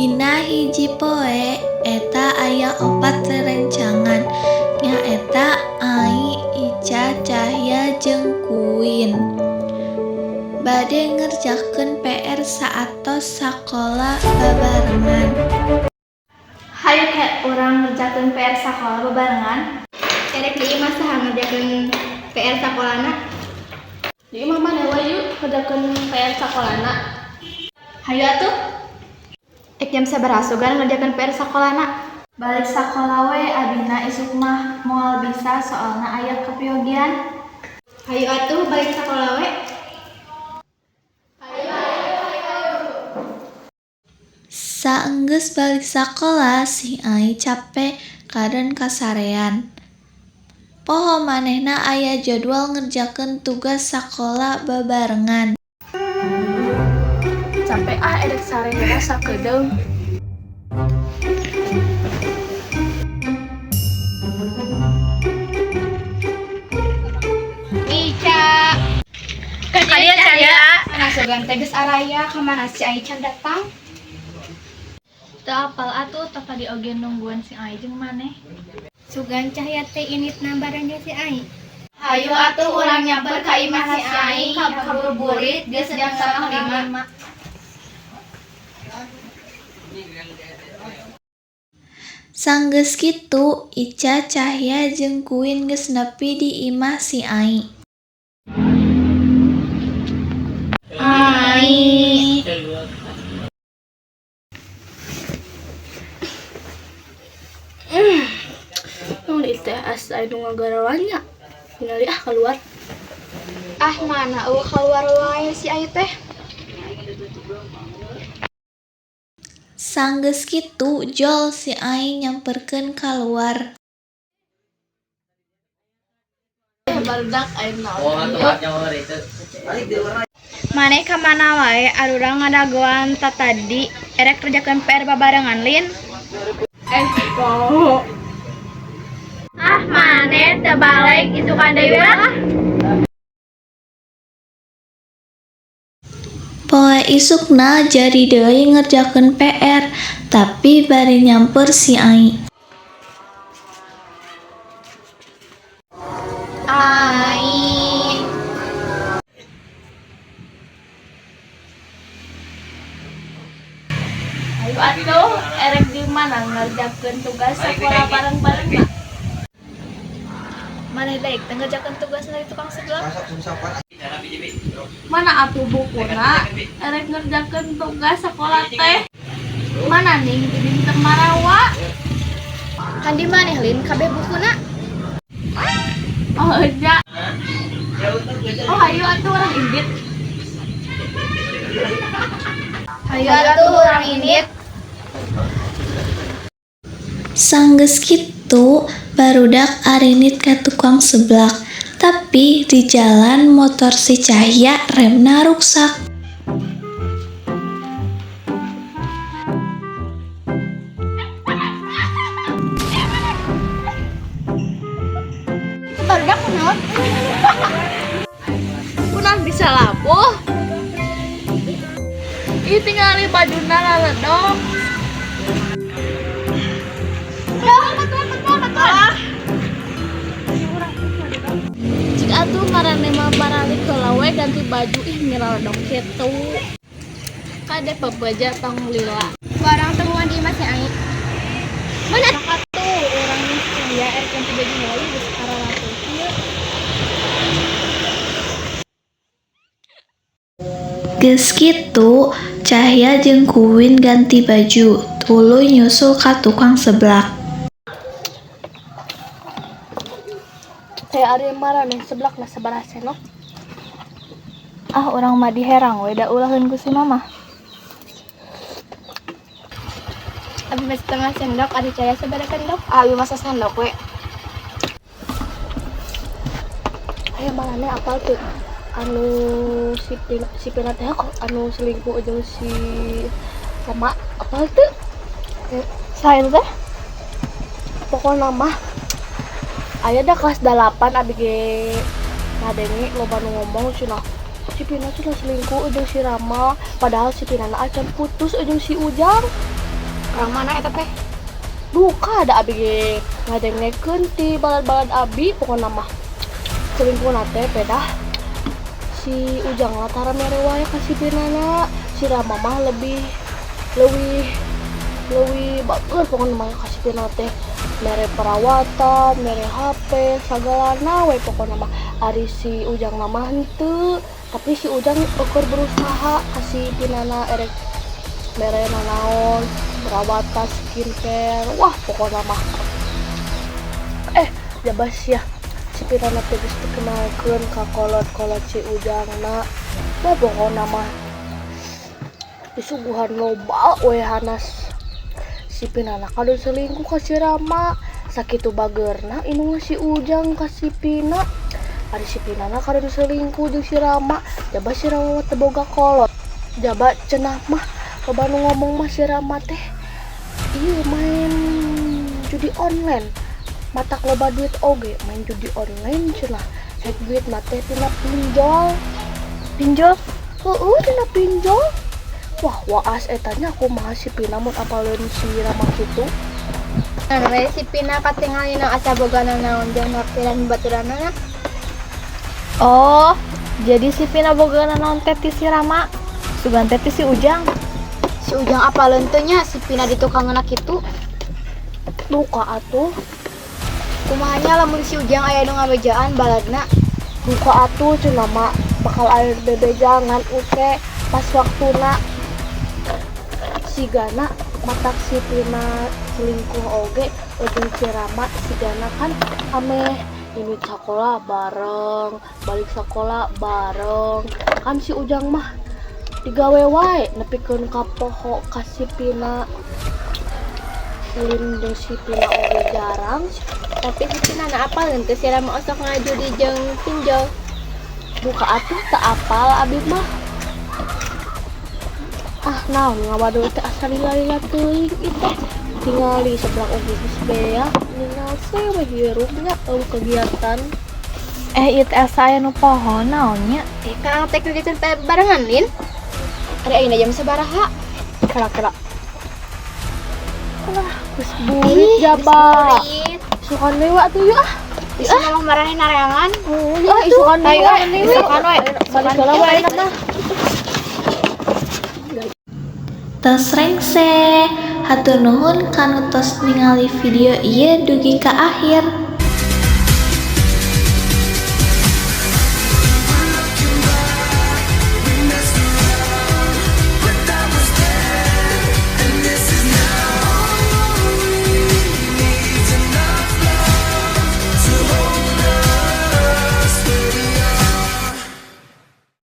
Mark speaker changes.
Speaker 1: Dina hiji poe eta aya opat rerencangan, nyaeta Ai, Ica, Cahya jeung Kuin. Bade ngerjakeun PR saatos sakola babarengan.
Speaker 2: Hayu ke urang ngerjakeun PR sakola babarengan.
Speaker 3: Erek di imah saha ngerjakeun PR sakolana?
Speaker 2: Di imah maneh we yuk ngerjakeun PR sakolana. Hayu atuh.
Speaker 3: Ek jam sabaraha sugan ngerjakeun PR sakolana?
Speaker 2: Balik sakola we abina isuk mah moal bisa soalna aya keperyogian.
Speaker 3: Hayu atuh balik sakola we.
Speaker 1: Saenggeus balik sakola si Ai cape kadon kasarean. Poho manehna aya jadwal ngerjakeun tugas sakola babarengan.
Speaker 2: Capek ah erek sare heula sakedeung.
Speaker 3: Ica.
Speaker 2: Kadieu Cahya.
Speaker 3: Mana sugan teh geus araya ka mana si Ai can datang?
Speaker 2: Teu apal atuh tah tadi oge nungguan si Ai jeung maneh.
Speaker 3: Sugan Cahya teh inditna bareng jeung si Ai. Hayu atuh urang nyamper ka imah si Ai kabuburit geus jam 4.30.
Speaker 1: Sanggeus kitu, Ica, Cahya jeung Kuin geus nepi di imah si Ai.
Speaker 3: Ai.
Speaker 4: Naon ieu teh asa anu ngagarawannya. Ningali ah keluar.
Speaker 3: Ah mana eueuh kaluar wae si Ai teh.
Speaker 1: Sanggeus kitu jol si Ai nyamperkeun kaluar.
Speaker 4: Barudak aya naon ieu.
Speaker 3: Maneh ka mana wae arurang ngadagoan tatadi erek kerjakeun PR babarengan lin?
Speaker 4: Poho.
Speaker 3: Ah maneh teu balik isukan deui we lah.
Speaker 1: Poe isukna jadi deui ngerjakeun PR, tapi bari nyamper si Ai.
Speaker 3: Ai.
Speaker 4: Ayo atuh erek di mana ngerjakeun tugas sakola bareng-bareng na. Maneh daek teu ngerjakeun tugas dari tukang seblak? Mana atuh bukuna erek ngerjakeun tugas sakola teh? Mana ning idin teu marawa?
Speaker 3: Kan di maneh lin kabeh bukuna.
Speaker 4: Oh nya. Oh hayu atuh urang indit.
Speaker 3: Hayu atuh urang indit.
Speaker 1: Sanggeus kitu, barudak arindit ka tukang seblak, tapi di jalan motor si Cahya remna ruksak.
Speaker 3: Barudak kunaon?
Speaker 4: Kunaon bisa labuh? Ih tingali bajuna laledok. Cik atuh marane mah baralik heula we ganti baju ih ngiraledok kitu. Kade pebeja tong lila.
Speaker 3: Barang temuan di imah si Ai. Mana?
Speaker 4: Atuh urang Cahya erek ganti baju heula geus kararatuh kieu.
Speaker 1: Geus kitu, Cahya jeung Kuin ganti baju, tuluy nyusul ka tukang seblak.
Speaker 4: Teh ari maraneh seblak na sabaraha sendok? Ah urang mah diherang we da ulaheun ku si mamah.
Speaker 3: Abi mah setengah sendok, ari Cahya sabaraha sendok?
Speaker 2: Abi mah sasendok we.
Speaker 4: Aya maraneh apal teu anu si Pina, si Pina teh kok anu selingkuh jeung si Rama apal teu? Saha eta teh? Pokona mah aya da kelas 8 abi ge ngadenge loba nu ngomong cenah si Pina cenah selingkuh jeung si Rama padahal si Pina na acan putus jeung si Ujang.
Speaker 3: Orang mana eta teh?
Speaker 4: Duka ada abi ge ngadengekeun ti balad-balad abi, pokona mah selingkuhna teh pedah si Ujang lah tara mere wae ka si Pinana, si Rama mah lebih leuwih leuwih bager, pokona mah ka si Pina teh mere perawatan, mere HP, sagalana we pokona mah. Ari si Ujang mah henteu, tapi si Ujang ukur berusaha ka si Pinana erek mere nanaon, perawatan, skincare, wah, pokona mah. Eh, jabas ya, si Pinana teh geus dikenalkeun ka kolot-kolot si Ujangna. Wah, pokona mah disuguhan loba we hanas. Si Pinana kadon selingkuh ka si Rama, sakitu bagerna indungna si Ujang ka si Pina. Ari si Pinana kadon selingkuh jeung si Rama, jaba si Rama mah teu boga kolot. Jaba cenah mah loba nu ngomong mah si Rama teh ieu main judi online, matak loba duit oge main judi online cenah, rek duit mah teh tina pinjol.
Speaker 2: Pinjol?
Speaker 4: Heueuh, tina pinjol. Wah, waas eta nya, kumaha si Pina mun apaleun si Rama kitu.
Speaker 3: Nah, we si Pina katingalina asa boga nanaon jeung naktiran baturanna.
Speaker 2: Oh, jadi si Pina boga naon teh ti si Rama. Sugan teh ti si Ujang.
Speaker 3: Si Ujang apaleun teu nya si Pina ditukangeuna kitu?
Speaker 4: Duka atuh.
Speaker 3: Kumaha nya lamun si Ujang aya nu ngabejaan baladna?
Speaker 4: Duka atuh, cenah mah bakal aya bebejangan oke pas waktuna. Sigana matak si Pina selingkuh oge ujung si Rama, sigana kan ameh ini sekolah bareng, balik sekolah bareng. Kan si Ujang mah digawe wae nepikeun ka poho ka si Pina, ulin jeung si Pina oge jarang.
Speaker 3: Tapi si Pina na apaleun teu si Rama osok ngajudi jeung pinjol?
Speaker 4: Duka atuh, teu apal abi mah. Ah, naon ngawadul teh asa lila-lila teuing ieu teh. Tingali sebelah oge geus beak, ningal we hirup nya euweuh kegiatan.
Speaker 2: Eh, ieu teh asa aya nu poho, naon nya?
Speaker 3: Eh, Kang teh ngerjakeun PR barengan, Lin. Ari ayeuna jam sabaraha?
Speaker 4: Kira-kira. Lah, geus burit jaba.
Speaker 3: Burit.
Speaker 4: Isukan deui atuh yeuh ah.
Speaker 3: Bisa mah marane nareangan.
Speaker 4: Oh, ya isukan deui
Speaker 2: Ayo,
Speaker 4: we.
Speaker 2: isukan we.
Speaker 4: Balik heula we ayeuna mah.
Speaker 1: Tos rengse, hatur nuhun kanu tos ningali video ieu dugi ka akhir.